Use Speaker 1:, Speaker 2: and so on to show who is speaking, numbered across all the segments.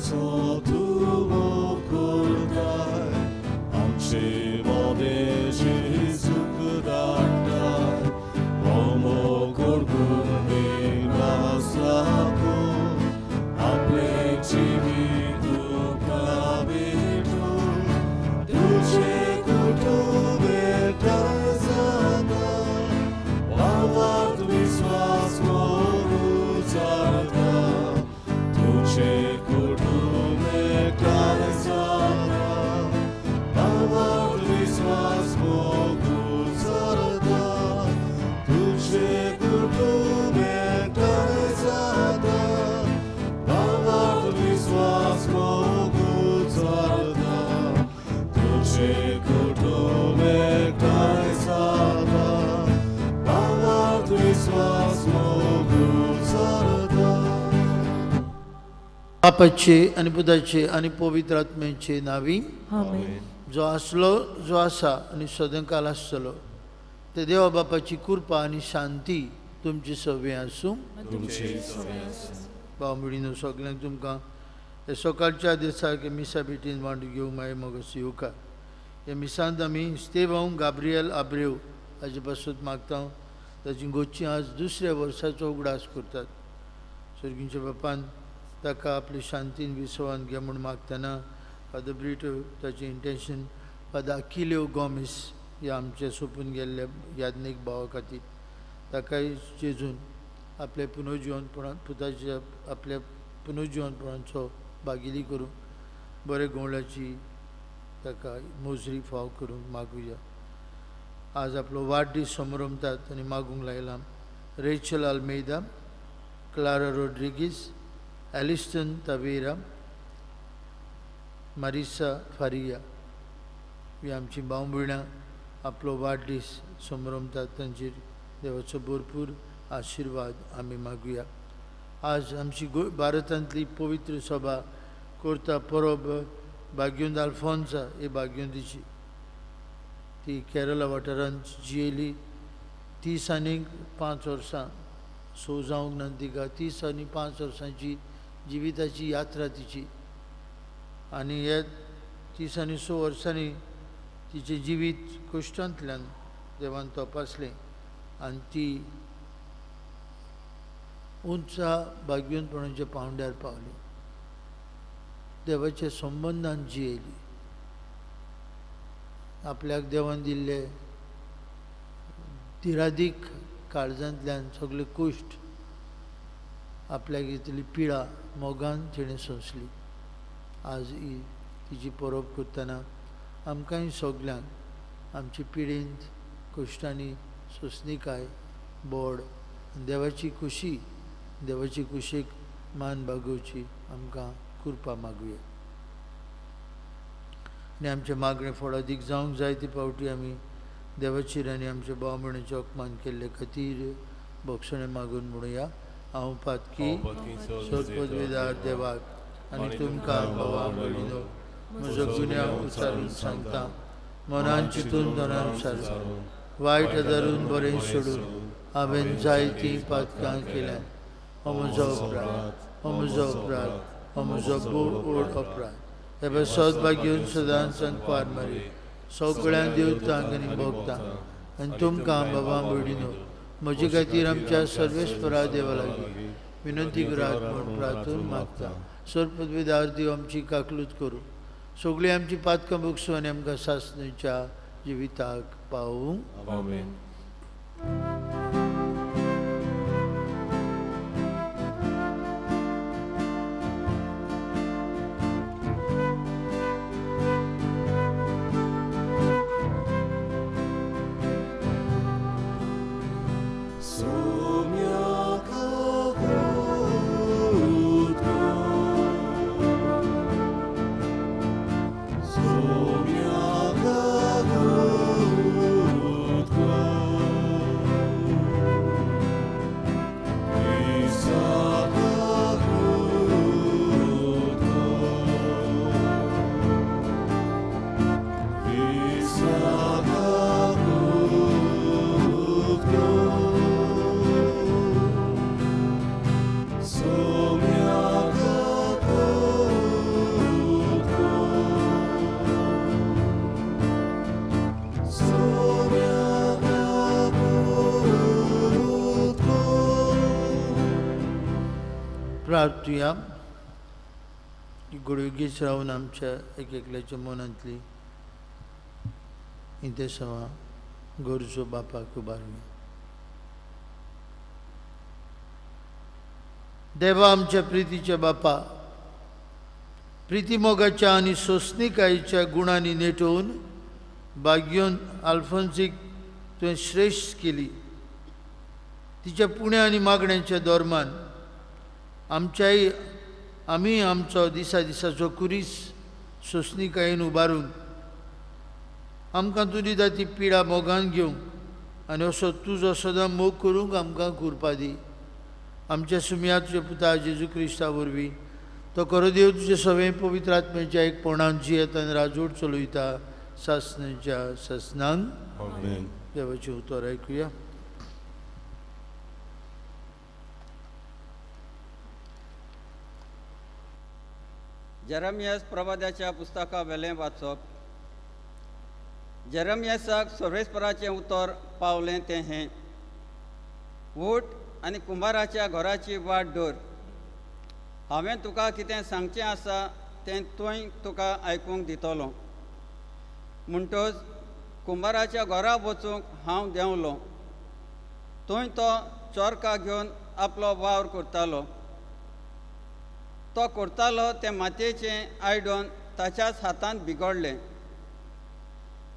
Speaker 1: सगळ्यांचो तूं मोग करताय आमचे मदें जेजूक धाडटाय हो मोग करून बेनासलाको आपलें जिवीत तुका भेटून तुजें कुटुंब एकठांय जाता भावार्थ विस्वास मोग जाता तुजें कुटुंब एकठांय जाता भावार्थ विस्वास मोग जाता तुजें कुटुंब एकठांय जाता भावार्थ विस्वास मोग जाता तुजें कुटुंब एकठांय जाता भावार्थ विस्वास मोग जाता.
Speaker 2: बापाचे आनी पुताचे आनी पवित्र आत्म्याचे नावी.
Speaker 3: आमेन.
Speaker 2: जो आसलो, जो आसा आनी सदांकाल आसतलो ते देवा बापाची कृपा आनी शांती तुमची सगळीं आसूं.
Speaker 3: तुमचे सगळे आसूं.
Speaker 2: भाव भयणीनो, सगल्यांक तुमकां हे सकाळच्या दिसाक मिसा भेटीन वांटो घेवंक मागीर मोगाचो येवकार. ह्या मिसांत आमी स्तेवांव गाब्रियल आब्रेव हाजे पासत मागता. ताची गोची आज दुसऱ्या वर्साचो उगडास करतात. सर्गींच्या बापान ताका आपली शांतीन विसवान घे म्हूण मागतना फादर ब्रिटो ताचें इंटेन्शन फादर अकिल्यो गोमीस ह्या आमच्या सोंपून गेल्ल्या याज्ञीक भावा खातीर ताकाय जेजून आपल्या पुनर्जिवनपणान पुताच्या आपल्या पुनर्जिवनपणाचो भागिली करूं बरे गोंवळाची ताका मोजरी फाव करूंक मागुया. आज आपलो वाडदीस समरमतात आनी मागूंक लायला Rachel Almeida, Clara Rodrigues, Aliston Tavera, Marisa Faria ही आमची भाव भयणां आपलो वाडदीस समरमतात. तांचेर देवाचो भरपूर आशिर्वाद आमी मागुया. आज आमची भारतांतली पवित्र सभा करता परब भाग्योंद आल्फोन्सा ही भाग्योंदीची. ती केरला वाठारांत जियेली. 35 वर्सां सो जावंक ना तिका. 35 वर्सांची जिविताची यात्रा तिची आनी ह्या 36 वर्सांनी तिचें जिवीत कश्टांतल्यान देवान तपासलें आनी ती उंचा भाग्योनपणाच्या पांवड्यार पावली. देवाच्या संबंदान जियेली. आपल्याक देवान दिल्ले तिरादीक काळजांतल्यान सगळे कश्ट आपल्याक घेतली पिडा मोगान तिणें सोंसली. आज ही तिची परब करतना आमकांय सगल्यांक आमची पिडेंत कश्टांनी सोंसणीकाय बोड देवाची खुशी देवाची कुशीक मान बागोवची आमकां कृपा मागुया. आनी आमचें मागणें फळादीक जावंक जाय ती पावटी आमी देवाचेर आनी आमच्या भाव भयणीचो अपमान केल्ले खातीर बोगसणें मागून म्हणुया. हांव पातकी सर्वपदवीदार देवाक आनी तुमकां भावा भयणीनो म्हजो गुन्यांव उचारून सांगता. मनान चिंतून तनान सारून वायट आदारून बरें सोडून हांवें जायतीं पातकां केल्यात. हो म्हजो अपराध, हो म्हजो अपराध, हो म्हजो भोव अपराध. हे सदभाग्यून सदांच पार मारी सगळ्यां देवतांक आनी भोगतांक आनी तुमकां बाबा भयणीनो म्हजे खातीर आमच्या सर्वेस्परा देवा लागीं विनंती करात म्हूण प्रार्थून मागता. सर्वपदवीदार देव आमची काकलूत करूं, सगळीं आमची पातकां भोगसूं आनी आमकां सासणेच्या जिविताक पावूं.
Speaker 1: आमेन. Somiaka kutko,
Speaker 2: प्रार्थुया गोडयोगीच रावन आमच्या एक एकल्याच्या मनांतली इंतेसांवां गरजो बापाक उबारुया. देवा आमच्या प्रितीच्या बापा, प्रितीमोगाच्या आनी सोंसणीकायेच्या गुणांनी नेटोवन भाग्योन आल्फोन्सीक तुवें श्रेश्ठ केली. तिच्या पुण्या आनी मागण्यांच्या दरम्यान आमच्याय आमी आमचो दिसा दिसाचो कुरीस सोंसणीकायेन उबारून आमकां तूं दिता ती पिडा मोगान घेवंक आनी असो तुजो सदां मोग करूंक आमकां कुरपा दी. आमच्या सुमया तुज्या पुता जेजू क्रिस्ता वरवीं तो खरो देव तुजे सगळें पवित्र आत्म्याच्या एक पोणान जियेता आनी राजवट चलयता सासणाच्या सासणांक.
Speaker 3: आमेन.
Speaker 2: देवाचें उतर आयकुया.
Speaker 4: जेरमियास प्रवाद्याच्या पुस्तका वेलें वाचप. जेरमियासाक सर्वेस्पराचें उतर पावलें तें हें, उठ आनी कुंभाराच्या घराची वाट धर, हांवें तुका कितें सांगचें आसा तें थंय तुका आयकूंक दितलो. म्हणटच कुंभाराच्या घरा वचूंक हांव देंवलो. थंय तो चोरका घेवन आपलो वावर करतालो. तो करतालो तें मातयेचें आयडन ताच्याच हातांत बिगडलें.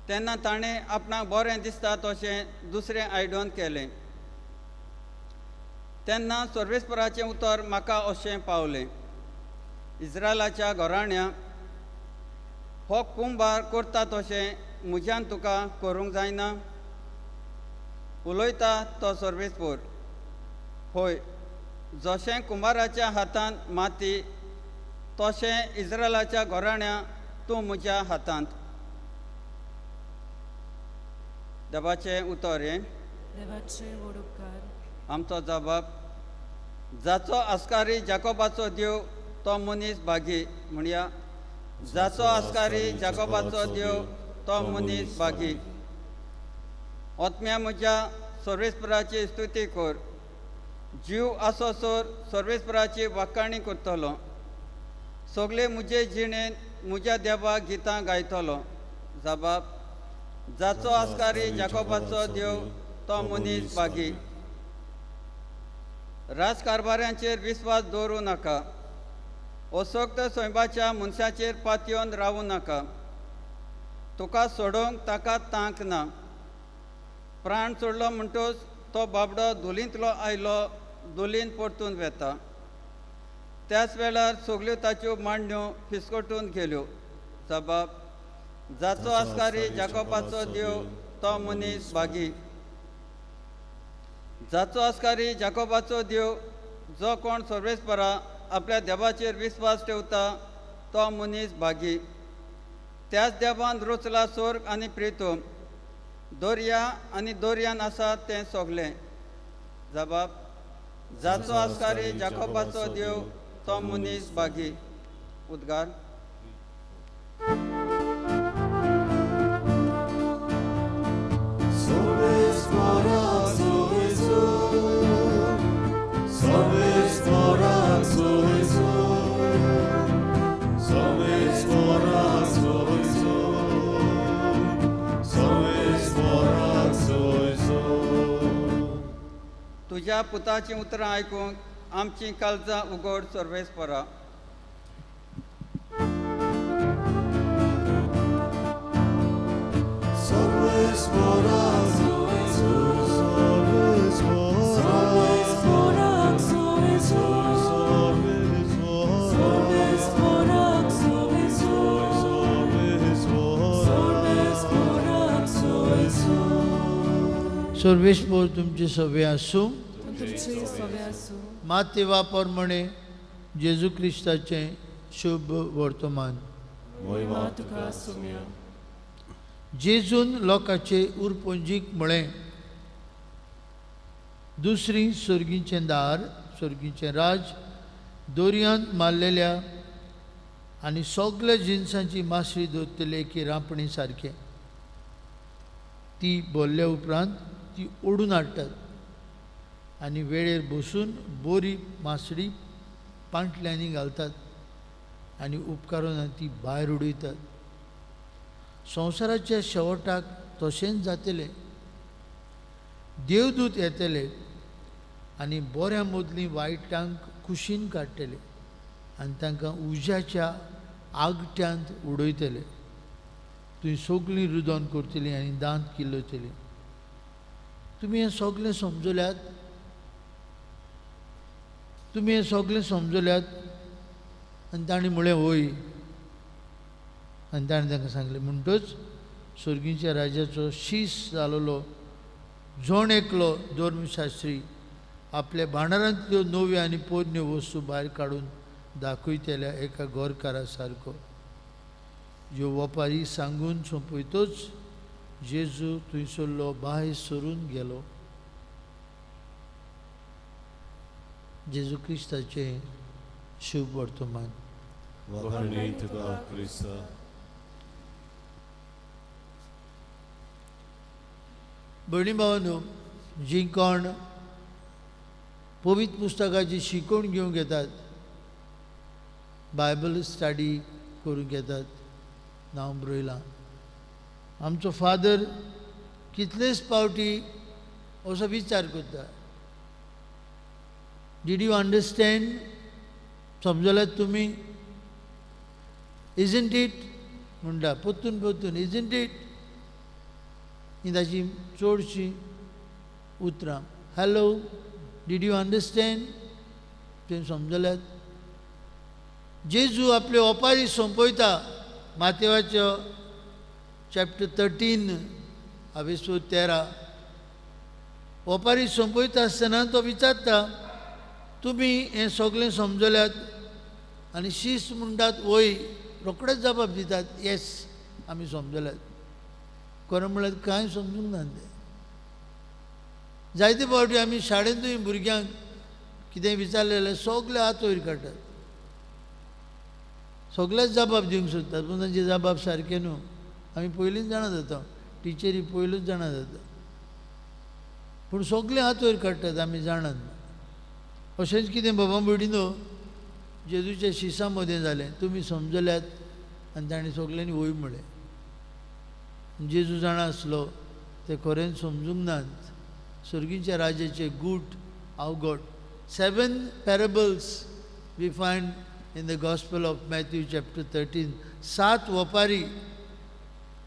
Speaker 4: तेन्ना ताणें आपणाक बरें दिसता तशें दुसरें आयडन केलें. तेन्ना सर्वेस्पराचें उतर म्हाका अशें पावलें, इस्रायलाच्या घराण्या, हो कुंभार करता तशें म्हज्यान तुका करूंक जायना? उलयता तो सर्वेस्पर. हय, जशें कुंभाराच्या हातांत माती तशें इस्रायलाच्या घराण्या तूं म्हज्या हातांत. देवाचें उतर हें.
Speaker 5: देवाचें व्हड उपकार.
Speaker 4: आमचो जबाब, जाचो आस्कारी जाकोबाचो देव तो मनीस भागी. म्हणया, जाचो आस्कारी जाकोबाचो देव तो मनीस भागी. आत्म्या म्हज्या सर्वेस्पराची स्तुती कर. जीव आसोसर सर्वेस्पराची वाखाणी करतलो. सगळे म्हजे जिणेंत म्हज्या देवाक गितां गायतलो. जबाब, जाचो आस्कारी जाकोबाचो देव तो मनीस भागी. राजकारभाऱ्यांचेर विस्वास दवरूं नाका. असक्त सैमाच्या मनशाचेर पातयेवन रावूं नाका. तुका सोडोवंक ताका तांक ना. प्राण सोडलो म्हणटच तो बाबडो धुलींतलो आयलो, धुलीन परतून वेता. त्याच वेळार सगल्यो ताच्यो मांडण्यो फिसकटून गेल्यो. जबाब, जाचो आस्कारी जाकोबाचो देव तो मनीस भागी. जाचो आस्कारी जाकोबाचो देव, जो कोण सर्वेस्परा आपल्या देवाचेर विस्वास ठेवता तो मनीस भागी. त्याच देवान रचला स्वर्ग आनी प्रितम, दर्या आनी दर्यान आसा तें सगलें. जबाब, जाचो आस्कारी जाकोबाचो देव तो मनीस भागी. उद्गार. तुज्या पुताचीं उतरां आयकूंक आमचीं काळजां उगड सर्वेस्परा.
Speaker 2: सर्वेस्पर तुमचे सवे आसूं. माते वापर म्हणे जेजू क्रिस्ताचें शुभ वर्तमान. जेजून लोकांचे उरपंजीक म्हळें, दुसरी सर्गीचें दार, सर्गीचें राज दोरयांत मारलेल्या आनी सगल्या जिनसांची मासळी दवरतले की रांपणी सारकें. ती भरल्या उपरांत ती ओडून हाडटात आनी वेळेर बसून बरी मासळी पांटल्यांनी घालतात आनी उपकारून ती भायर उडयतात. संवसाराच्या शेवटाक तशेंच जातलें. देवदूत येतले आनी बऱ्या मदलीं वायटांक कुशीन काडटले आनी तांकां उज्याच्या आगट्यांत उडयतले. तुवें सगळीं रुदन करतलीं आनी दांत किल्लयतलीं. तुमी हें सगळें समजल्यात? तुमी हें सगळें समजल्यात? आनी ताणें म्हळें वय. आनी ताणें तांकां सांगलें, म्हणटच सर्गीच्या राजाचो शीस जालोलो जण एकलो धर्मशास्त्री आपल्या भांडारांतल्यो नव्यो आनी पोरण्यो वस्तू भायर काडून दाखयतल्या एका गोरकारा सारको. ह्यो वपारी सांगून सोंपयतच जेजू थंयसरलो भायर सरून गेलो. जेजू क्रिस्ताचें शुभ वर्तमान. भयणी भावांनो, जीं कोण पवित्र पुस्तकाची शिकवण घेवंक येतात, बायबल स्टडी करूंक येतात, नांव बरयलां. आमचो फादर कितलेच पावटी असो विचार करता, did you understand? समजल्यात तुमी? इजंट it म्हणटा परतून परतून, इजंट it ही ताची चडशीं उतरां. Hello, did you understand? तुवें समजल्यात? जेजू आपले ओपारी सोंपयता मातेवाचो चॅप्टर 13 आवेसो 13. ओपारी सोंपयता आसतना तो विचारता, तुमी हें सगळें समजल्यात? आनी शीस म्हणटात वय. रोखडेच जबाब दितात, येस आमी समजल्यात. खरें म्हळ्यार कांय समजूंक ना तें. जायते फावटी आमी शाळेंतूय भुरग्यांक कितें विचारलें जाल्यार सगळे हात वयर काडटात, सगळेच जबाब दिवंक सोदतात, पूण तांचे जबाब सारके न्हू. आमी पयलींच जाणा जाता, टिचरी पयलूच जाणा जाता, पूण सगळे हात वयर काडटात, आमी जाणात. अशेंच कितें बाबा भयणीनो जेजूच्या शिसां मदें जालें. तुमी समजल्यात? आनी ताणें सगल्यांनी वय म्हळें. जेजू जाणा आसलो ते खरेंच समजूंक नात. सर्गीच्या राजाचे गूट अवगड. 7 parables we find in the gospel of Matthew chapter 13. 7 वपारी,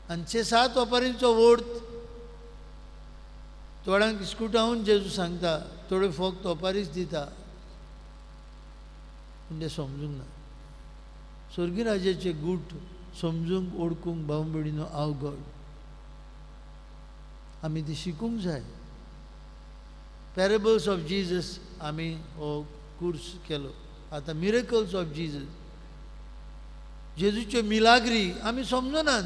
Speaker 2: आनी ते 7 वपारींचो वोर्थ थोड्यांक इस्कुटावन जेजू सांगता, थोड्यो फक्त ओपारीच दिता, पूण ते समजूंक ना. स्वर्गीय राजाचे गूट समजूंक ओळखूंक भाव भयणीनो अवघड. आमी ती शिकूंक जाय. पॅरेबल्स ऑफ जीजस आमी हो कोर्स केलो. आतां मिरेकल्स ऑफ जीजस, जेजूच्यो मिलाग्री आमी समजनात,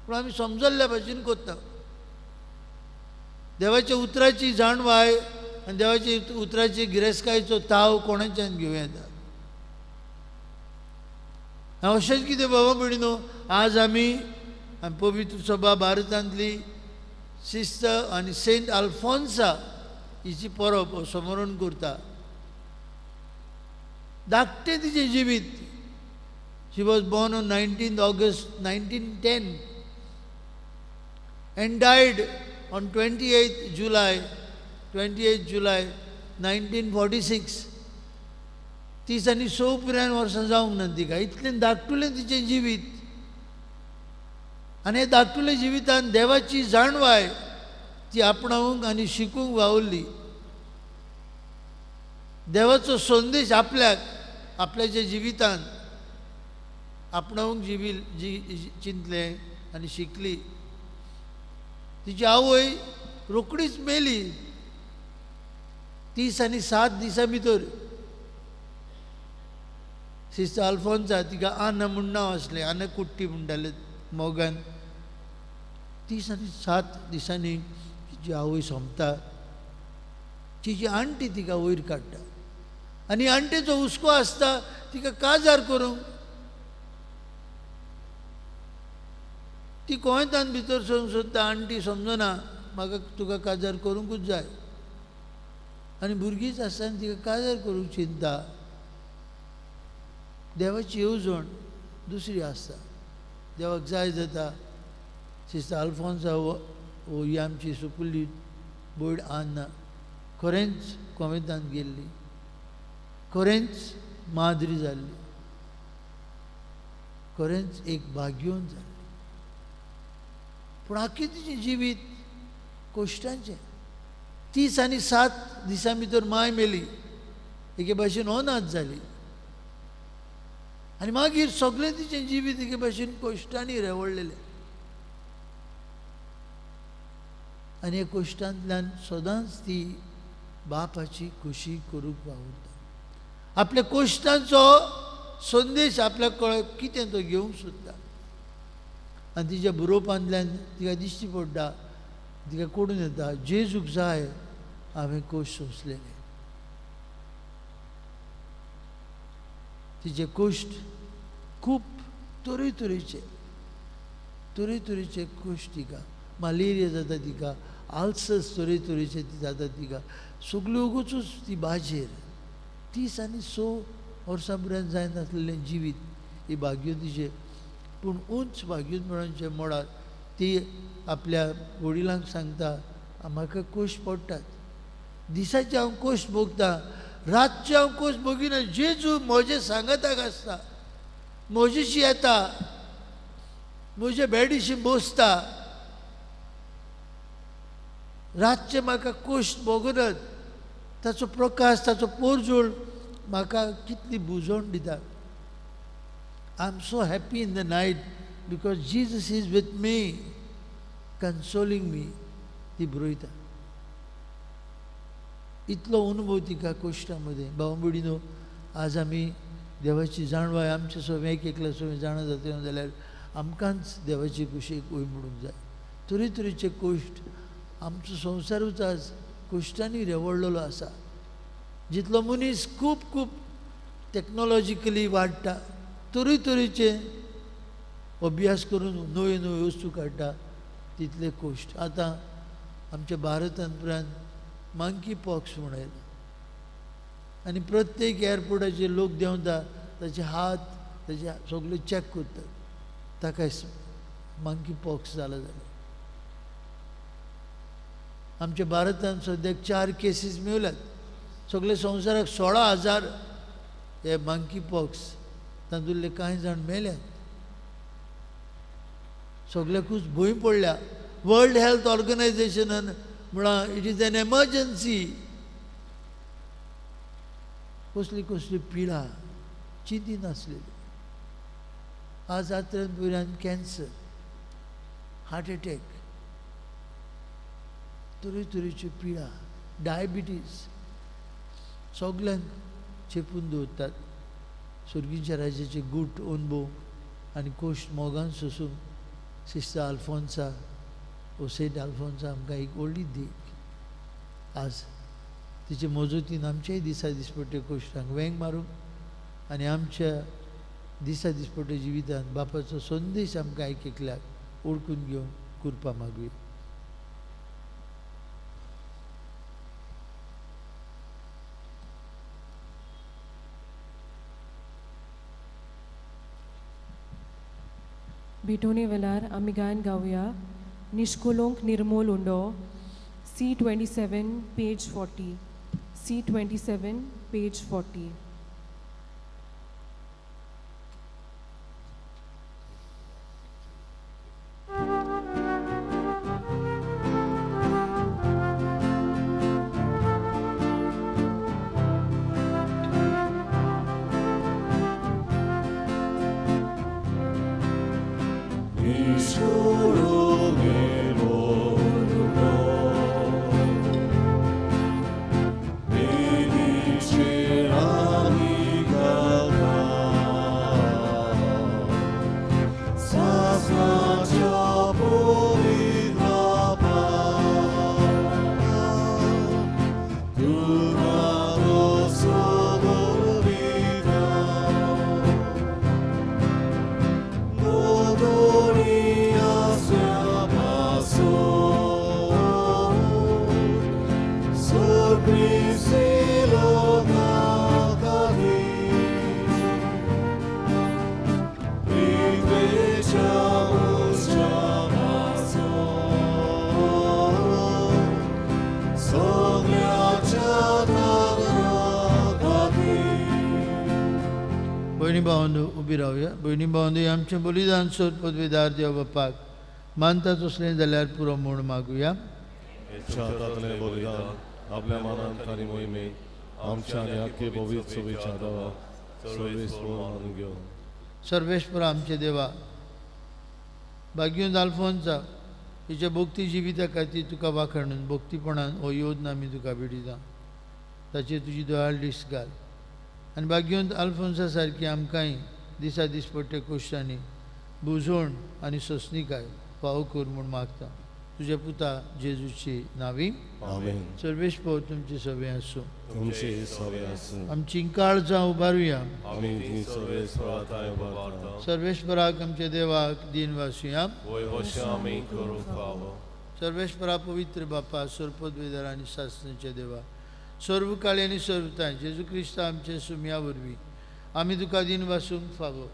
Speaker 2: पूण आमी समजल्ल्या भाशेन करता. देवाच्या उतराची जाणवाय आनी देवाच्या उतराची गिरेस्तकायेचो ताव कोणाच्यान घेवं येता. अशेंच कितें बाबा भयणीनो, आज आमी पवित्र सभा भारतांतली शिस्त आनी सेंट अल्फोन्सा हिची परब स्मरण करता. धाकटें तिचें जिवीत. She was born on 19 August 1910 and died on 28 July 1946. 30 आनी 6 पुराय वर्सां जावंक ना तिका. इतलें धाकटुलें तिचें जिवीत. आनी हे धाकटुले जिवितान देवाची जाणवाय ती आपणावंक आनी शिकूंक वावुरली. देवाचो संदेश आपल्याक आपल्याच्या जिवितान आपणावंक जिवी चिंतलें आनी शिकली. तिची आवय रोखडीच मेली 30 आनी 7 दिसां भितर. सिस्टर अल्फोन्सा, तिका आना म्हूण नांव आसलें, आना कुट्टी म्हणटाले मोगान. 30 आनी 7 दिसांनी तिची आवय सोंपता. तिची आण्टी तिका वयर काडटा आनी आण्टेचो हुस्को आसता तिका काजार करूंक. ती गोंयतान भितर सरूंक सोदता, आण्टी समजना म्हाका तुका काजार करूंकूच जाय. आनी भुरगींच आसतना तिका काजार करूंक चिंता. देवाची येवजण दुसरी आसता. देवाक जाय जाता सिस्टर आल्फोन्सा हो ही आमची सुपुल्ली बोयड आन्ना खरेंच कोवेंतान गेल्ली, खरेंच माद्री जाल्ली, खरेंच एक भाग्योन जाल्ली. पूण आख्खें तिचें जिवीत कश्टांचें. 30 आनी 7 दिसां भितर माय मेली, एके भाशेन अनाथ जाली आनी मागीर सगळें तिचें जिवीत एके भाशेन कश्टांनी रेवडलेलें. आनी ह्या कश्टांतल्यान सदांच ती बापाची खोशी करूंक वावुरता. आपल्या कश्टांचो संदेश आपल्याक कळ कितें तो घेवंक सोदता आनी तिच्या बरोवपांतल्यान तिका दिश्टी पडटा, तिका कोडून येता, जेजूक जाय हांवें कश्ट सोंसलेले. तिचे कश्ट खूब तरेतरेचे, तरेतरेचे कश्ट तिका, मलेरिया जाता तिका, आल्सर्स तरेतरेचे जाता तिका, सगल्यो वगूच ती बाजेर. 30 आनी 6 वर्सां पर्यंत जायनासलेलें जिवीत ही भाग्योतीचें. पूण उंच भाग्योत मोडार ती आपल्या वडिलांक सांगता, म्हाका कश्ट पडटात, दिसाचे हांव कश्ट भोगता, रातचें हांव कश्ट भोगिना, जेजू म्हजें सांगाताक आसता, म्हजेशी येता, म्हजे बेडीशी बसता, रातचें म्हाका कश्ट भोगनात, ताचो प्रकाश, ताचो पोरजोळ म्हाका कितली बुजवण दिता. I am so happy in the night because Jesus is with me, consoling me. ती बरयता. इतलो अनुभव तिका कश्टां मदें. भाव भयणीनो, आज आमी देवाची जाणवाय आमचे सगळें एक एकल्या सगळें जाणा जातलें जाल्यार आमकांच देवाची कुशीक वय म्हणूंक जाय. तरेतरेचे कश्ट, आमचो संवसारूच आज कश्टांनी रेवडलेलो आसा. जितलो मनीस खूब खूब टॅक्नोलॉजिकली वाडटा, तरेतरेचे अभ्यास करून नव्यो नव्यो वस्तू काडटा, तितले कश्ट. आतां आमच्या भारतान उपरांत मंकी पॉक्स म्हूण आयलो आनी प्रत्येक एअरपोर्टाचेर लोक देंवता, ताचे हात ताचे सगळे चॅक करतात, ताका मंकी पॉक्स जाला जाल्यार. आमच्या भारतान सद्याक 4 केसीस मेवल्यात. सगळे संवसाराक 16,000 हे मंकी पॉक्स, तातूंतले कांय जाण मेल्यात. सगळ्याकूच भंय पडल्या. वर्ल्ड हेल्थ ऑर्गनायझेशनान म्हळां it is an emergency. कसली कसली पिडा चिंती नासलेली. आज आत्र्यान पयल्यान कॅन्सर, हार्ट एटॅक, तरेतरेच्यो पिडा, डायबिटीज सगल्यांक चेपून दवरतात. सुर्गीच्या राज्याचे गूट अनुभव आनी कश्ट मोगान सोसून सिस्टर आल्फोन्सा ओ सेंट आल्फोन्सा आमकां एक व्हडली देख. आज तिचे मजतीन आमच्याय दिसा दिसपट्टे कश्टांक वेंग मारूंक आनी आमच्या दिसा दिसपट्टे जिवितांत बापाचो संदेश आमकां एक एकल्याक ओळखून घेवंक कृपा मागुया.
Speaker 5: भेटवणे वेळार आमी गायन गावया निश्कोलोंक निर्मोल उंडो, C27 page 40, C27 page 40.
Speaker 1: Sorprisilo na kami.
Speaker 2: भयणी भावंदो उबी रावया. भयणी भावंदो आमचें बलिदान सोद पदवीदार देव बापाक मानता तसलें जाल्यार पुरो म्हूण मागुया.
Speaker 1: बलिदान आपल्या मनांत आनी मोहिमेक आमच्या आनी आख्खे पवित्र सभेच्या देवा सर्वेस्पर मानून घेवन.
Speaker 2: सर्वेस्पर आमचे देवा, भाग्यवंत आल्फोन्सा हिच्या भक्ती जिविता खातीर तुका वाखाणून भक्तीपणान हो योजना आमी तुका भेटयता. ताचेर तुजी दयाळ दीस घाल आनी भाग्यवंत आल्फोन्सा सारकी आमकांय दिसा दिसपट्टे कोश्टांनी बुजवण आनी सोंसणीकाय फावो कर म्हूण मागता. तुज्या पुता जेजूची नावी.
Speaker 1: आमेन.
Speaker 2: सर्वेस्पर तुमची सवे आसूं.
Speaker 1: तुमची सवे आसूं.
Speaker 2: आमची काळजां उबारुया.
Speaker 1: आमी ती सर्वेस्परा उबारता.
Speaker 2: सर्वेस्पराक आमच्या देवाक दीन वासुया.
Speaker 1: वय आमी करूंक फावो.
Speaker 2: सर्वेस्परा पवित्र बापा, सर्वपदवीधर आनी सासणाच्या देवा, सर्व काळी आनी सर्वताय जेजू क्रिस्त आमचे सुमया वरवीं आमी तुका दीन वासूंक फावो.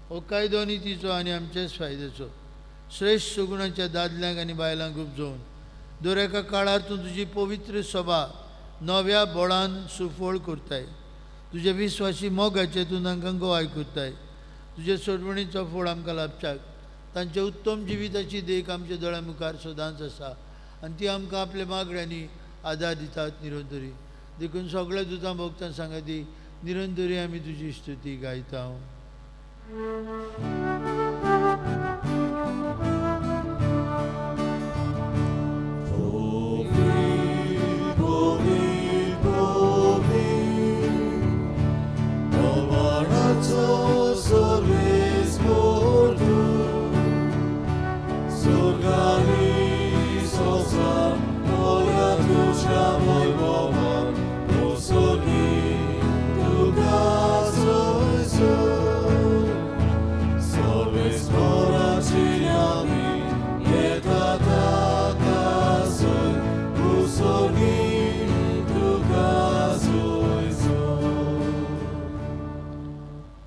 Speaker 2: हो कायदो नितीचो आनी आमचेच फायद्याचो श्रेश्ठ सगुणाच्या दादल्यांक आनी बायलांक उपजोवन दर एका काळार तूं तुजी पवित्र सभा नव्या बळान सुफळ करताय. तुजे विस्वासी मोगाचे तूं तांकां गोवाय करताय. तुजे सोडवणीचो फळ आमकां लाभच्याक तांच्या उत्तम जिविताची देख आमच्या दोळ्या मुखार सदांच आसा आनी ती आमकां आपल्या मागण्यांनी आदार दितात निरंतरी. देखून सगळ्या दुतां भोगतां सांगा ती निरंतरी आमी तुजी स्तुती गायता.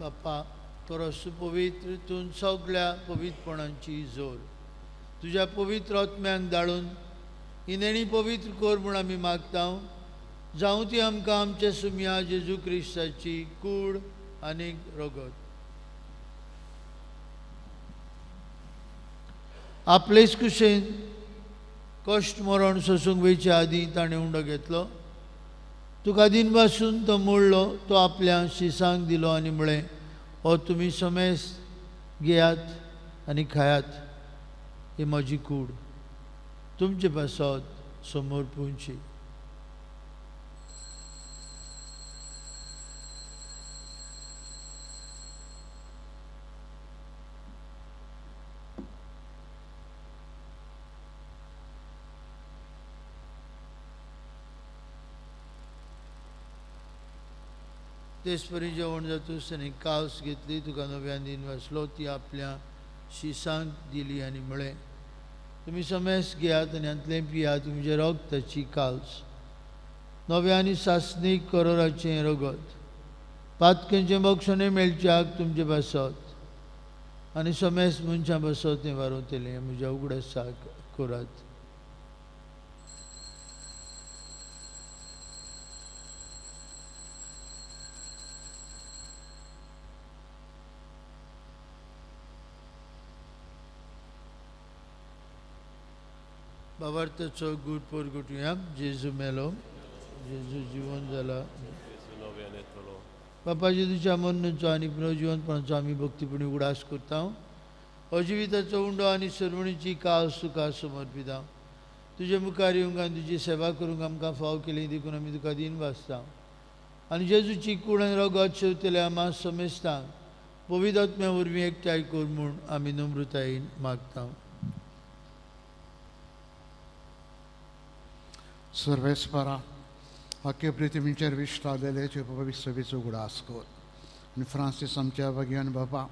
Speaker 2: बापा, तो सुपवित्र तूं सगळ्या पवित्रपणाची जोर तुज्या पवित्र आत्म्यांक धाडून ही नेणी पवित्र कर म्हूण आमी मागता. जावं ती आमकां आमच्या सुमया जेजू क्रिस्ताची कूड आनी रगत. आपलेच कुशेन कश्ट मरण सोसूंक वयचे आदीं ताणें उंडो घेतलो. तुका दिन पासून तो मोडलो, तो आपल्या शिसांक दिलो आनी म्हळें, हो तुमी समेस घेयात आनी खायात, ही म्हजी कूड तुमचे पासत समोर पुंची. तेच परी जेवण जातूच ताणें कावस घेतली, तुका नव्यान दिन वाचलो, ती आपल्या शिसांक दिली आनी म्हळें, तुमी समेस घेयात आनी हांतलें पियात, तुमचें रगताची कावस नव्या आनी सासणीक करोराचें रगत पातकेंचें बक्षणें मेळच्याक तुमचे पासत आनी समेस मनशां पासत तें वारोवतलें. म्हज्या उगडासाक करात. बाबार्थाचो गूट परगटुया. जेजू मेलो, जेजू जिवन जाला. बापा जेजूच्या मरणाचो आनी पुनर्जिवनपणाचो आमी भक्तीपणी उगडास करता. अजिविताचो उंडो आनी सर्वणीची कास तुका समर्पिता. तुजे मुखार येवंक आनी तुजी सेवा करूंक आमकां फाव केली देखून आमी तुका दीन वाचता. आनी जेजूची कूड आनी रगत शेवतल्या आमा समेस्तांक पवित्र आत्म्या वरवीं एकठांय कर म्हूण आमी नम्रतायेन मागता.
Speaker 6: सर्वेस्परा, आख्खे पृथ्वीचेर विश्रालेले पवित्र उगडास कर आनी फ्रांसीस आमच्या भाग्यान बापा,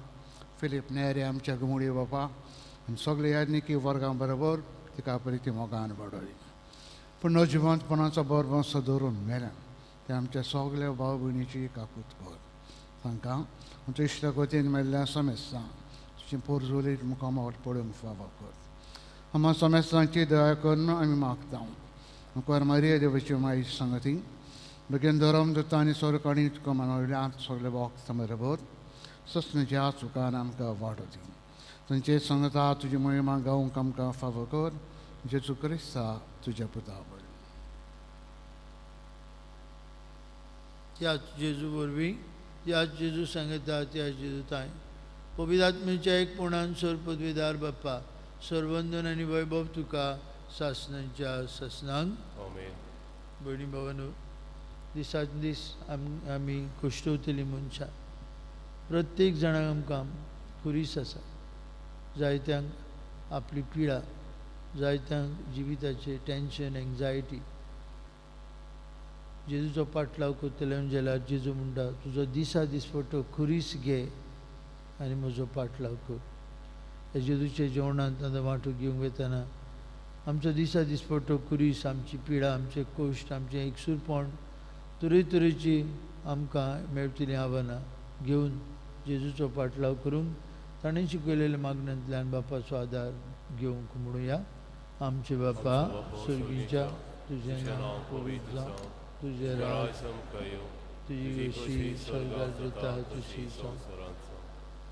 Speaker 6: फिलीप नेरे आमच्या गुमुडी बापा आनी सगळे याज्ञिकी वर्गां बरोबर तिका प्रिती मोगान वाडय. पूण नवजिवंतपणाचो बरबंस दवरून मेल्या ते आमच्या सगल्या भाव भयणीची काकूत कर. तांकां आमच्या इश्टागतीन मेल्ल्या समेस्तां तुजी पोरजुली मुखामळ पळोवंक फावो कर. आमकां समेस्तांची दया करून आमी मागता. मुखार मारिया देवाची माई सांगती बेगीन धरम दत्ता आनी सोरकाणी तुका मनवल्या सगळे वक्त बरोबर ससनाच्या चुकान आमकां वाडो दी. तांचे संगता तुजी मोहिमा गावंक आमकां फावो कर, जेजू क्रिस्ता तुज्या पुता वरवीं.
Speaker 2: त्याच जेजू वरवीं, त्याच जेजू सांगता, त्याच जेजू ताय पवित्र आत्म्याच्या एकपणान सर पदवीदार बाप्पा सर्वंदन आनी वैभव तुका सासनांच्या सासनांक.
Speaker 1: आमेन.
Speaker 2: भयणी भावानो, दिसान दीस आमी कश्टवतलीं मनशां, प्रत्येक जाणांक आमकां खुरीस आसा. जायत्यांक आपली पिडा, जायत्यांक जिविताचें टेंशन, एंग्जायटी. जेजूचो पाटलाव करतले जाल्यार जेजू म्हणटा, तुजो दिसा दिसपट्टो खुरीस घे आनी म्हजो पाटलाव कर. ह्या जेजूच्या जेवणांत आतां वांटो घेवंक वतना आमचो दिसा दिसपट्टो खुरीस, आमची पिडा, आमचे कश्ट, आमचें एकसूरपण, तरेतरेची आमकां मेळटलीं आव्हानां घेवन जेजूचो पाटलाव करूंक ताणें शिकयलेल्या मागण्यांतल्यान बापाचो आदार घेवंक म्हणुया. आमचे बापा स्वर्गीच्या, तुजें नांव पवित्र जावं, तुजें राज, तुजी खोशी स्वर्गात जाता तशी संवसारांत.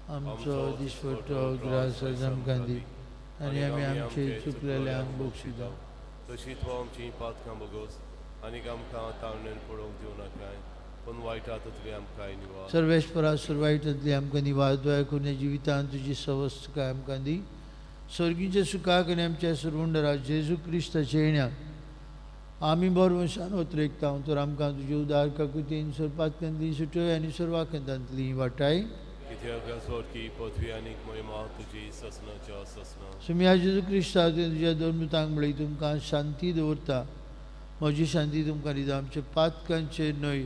Speaker 2: आमचो दिसपट्टो ग्रास आज आमकां दी आनी आमी आमचे चुकलेल्यांक बक्षिता
Speaker 1: तशी तूं आमची पातकां बगोस आनी आमकां ताळणेन पडोवंक दिवं नाकाय, पूण वायटांतली आमकां निवार.
Speaker 2: सर्वेस्परा वायटांतली आमकां निवार. दया करून जिवितांत तुजी सवस्तकाय आमकां दी. स्वर्गीच्या सुखाक आनी आमच्या सर्वंडरा जेजू क्रिस्ताच्या येण्याक आमी बरवशान ओतरेकता तर आमकां तुजे उदार काकुतीन सर्पातकांतली सुटय आनी सर्वाकंतांतली वाटाय. सुम्या जेजू क्रिस्ता तुज्या धर्मतांक म्हळी तुमकां शांती दवरता, म्हजी शांती तुमकां दिता. आमचे पातकांचे न्हय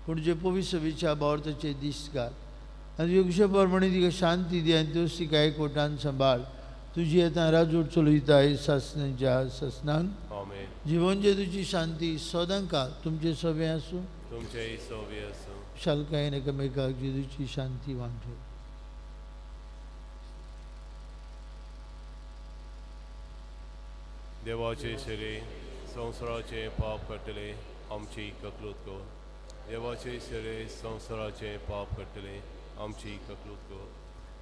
Speaker 2: पूण जे पवित्र सभेच्या भावार्थाचे दीस घाल आनी तुजे कुशे प्रमाणे तिका शांती दी आनी त्यो तिका एकवटान सांबाळ. तुजी आतां राजवट चलयता सासनाच्या सासनांक. जिवन जे तुजी शांती सदांकाळ तुमचे सभे आसूं,
Speaker 1: तुमचेय सभे आसूं.
Speaker 2: शालकायेन एकामेकाक जेजूची शांती वांटो.
Speaker 1: देवाचे शरीर संवसाराचें पाप काडटले आमची ककलूत कर. देवाचे शरीर संवसाराचें पाप काडटले आमची ककलूत कर.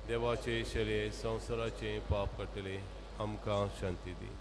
Speaker 1: देवाचे शरीर संवसाराचें पाप काडटले आमकां शांती दी.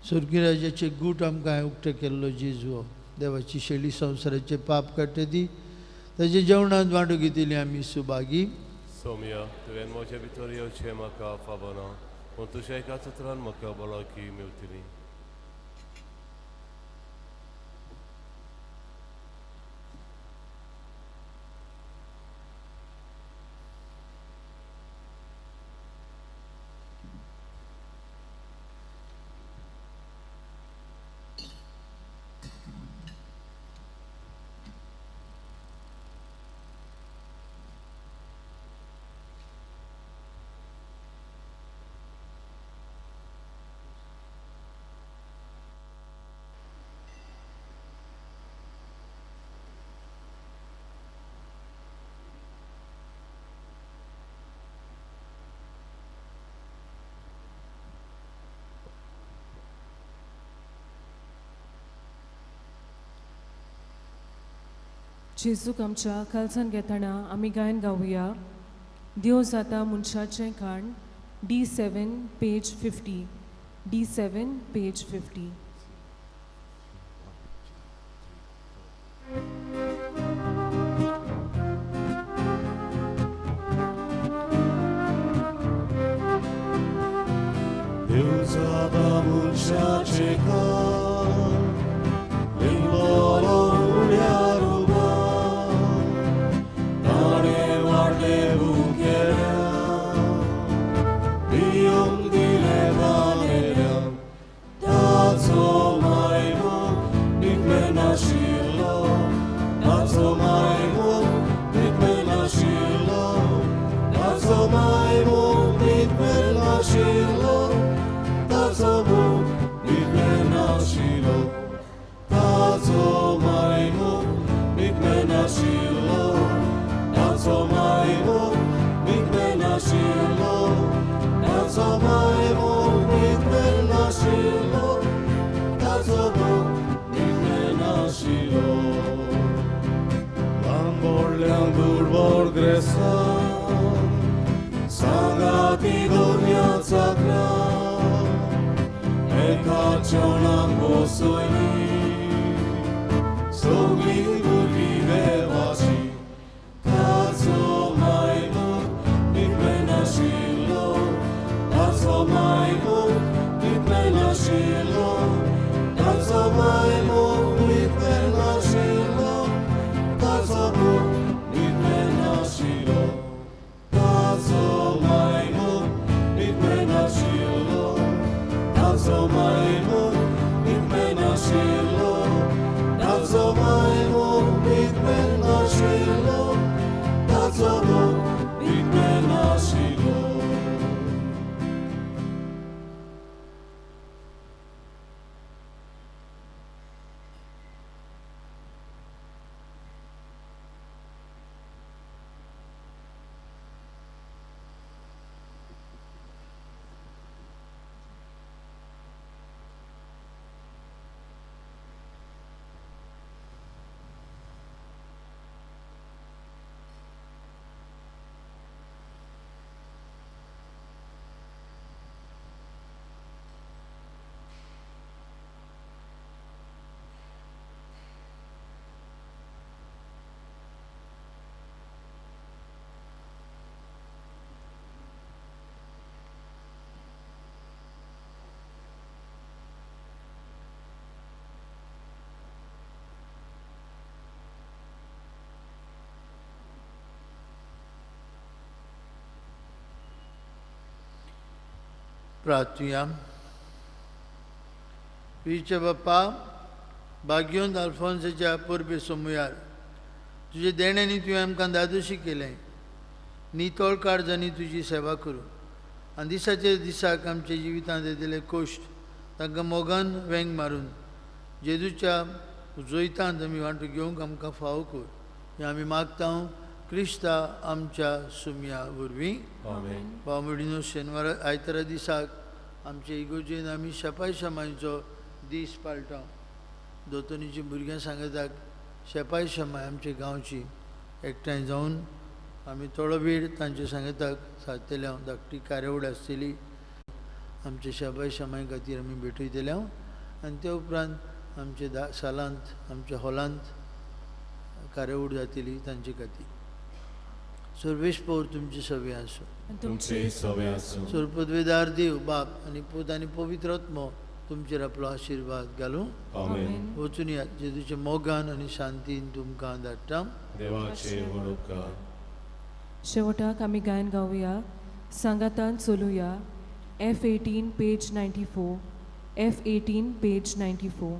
Speaker 2: स्वर्गीय राजाचे गूट आमकां उक्ते केल्लो जेजू देवाची शैली संवसाराचे पाप काडटा ती ताच्या जेवणांत वांटो घेतिल्ली आमी सुभागी.
Speaker 1: सोम्या, तुवें म्हज्या भितर येवचें म्हाका फावना, पूण तुज्या एका सत्रान म्हाका भलायकी मेळटली.
Speaker 5: जेजूक आमच्या कालसान घेतना आमी गायन गावया देव जाता मनशाचें खाण D7 page 50 D7 page 50.
Speaker 3: देव जाता मनशाचें खाण लिंगलो उड्यार ताणें वाडलें भुकेल्या नाशिल्लो ल्हान व्हडल्यांक दुर्बळ ग्रेस्तांक सांगाती दवरया सगळ्यांक एका जेवणाक बसयली सगळीं भुरगीं देवाची ताचो मायमूख तितलें नाशिल्लो ताचो मायमूख तितलें नाशिल्लो ताचो मायमूख तितलें नाशिल्लो ताचो मोग तितलें नाशिल्लो ताचो मायमूख तितलें नाशिल्लो ताचो मायमूख तितलें नाशिल्लो ताचो मायमूख तितलें नाशिल्लो ताचो मोग तितलें नाशिल्लो.
Speaker 2: प्रार्थुया. पिरीच्या बाप्पा भाग्योंत आल्फोन्साच्या परबे सोमुयार तुजे देण्यांनी तुवें आमकां दादोशी केलें नितळ काळजांनी तुजी सेवा करूं आनी दिसाचे दिसाक आमच्या जिवितांत येतले कोश्ट तांकां मोगान वेंग मारून जेजूच्या जैतांत आमी वांटो घेवंक आमकां फावो कर हें आमी मागता क्रिस्ता आमच्या सुमया वरवीं. भाव भयणीनो, शेनवारा आयतारा दिसाक आमचे इगोर्जेन आमी शेपाय शमायचो दीस पाळटा. दोतोनीची भुरग्यां सांगताक शेपाय शमाय आमचे गांवची एकठांय जावन आमी थोडो वेळ तांचे सांगताक सादतले. हांव धाकटी कार्यावळ आसतली आमचे शेपाय शमाय खातीर आमी भेटयतले हांव आनी त्या उपरांत आमचे सालांत आमच्या हॉलांत कार्यावळ जातली तांचे खातीर. सर्वेश पौर तुमचे सवे आसूं.
Speaker 3: तुमचे सवे आसूं.
Speaker 2: सर्वपदवेदार देव बाप आनी पूत आनी पवित्र आत्मो तुमचेर आपलो आशिर्वाद घालूं.
Speaker 3: आमेन.
Speaker 2: वचून यात जेजूच्या मोगान आनी शांतीन तुमकां धाडटा.
Speaker 1: देवाचे व्हड उपकार.
Speaker 5: शेवटाक आमी गायन गावया सांगातान चलुया. F18 page 94 F18 page 94.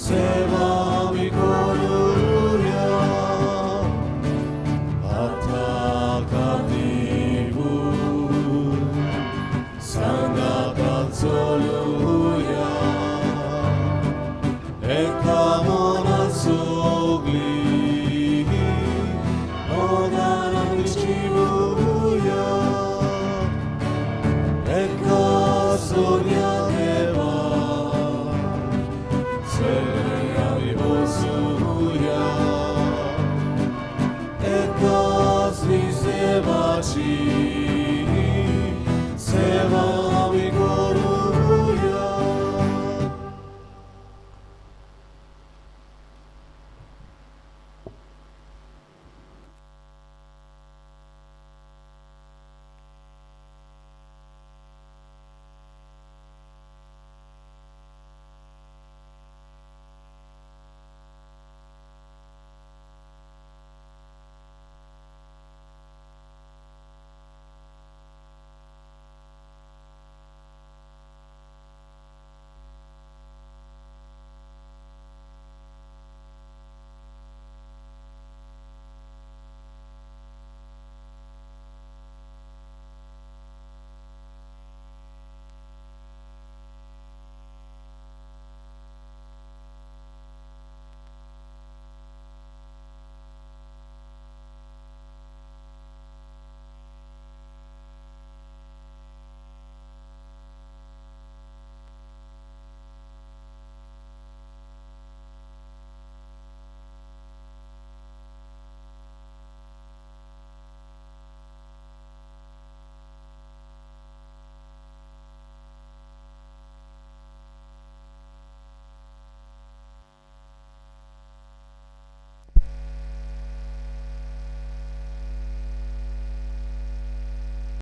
Speaker 3: Seva mi koruya Atakativu Sangatan soluya Ekamona sogli Oganan chibuya Ekasonya deva Ekazni zevači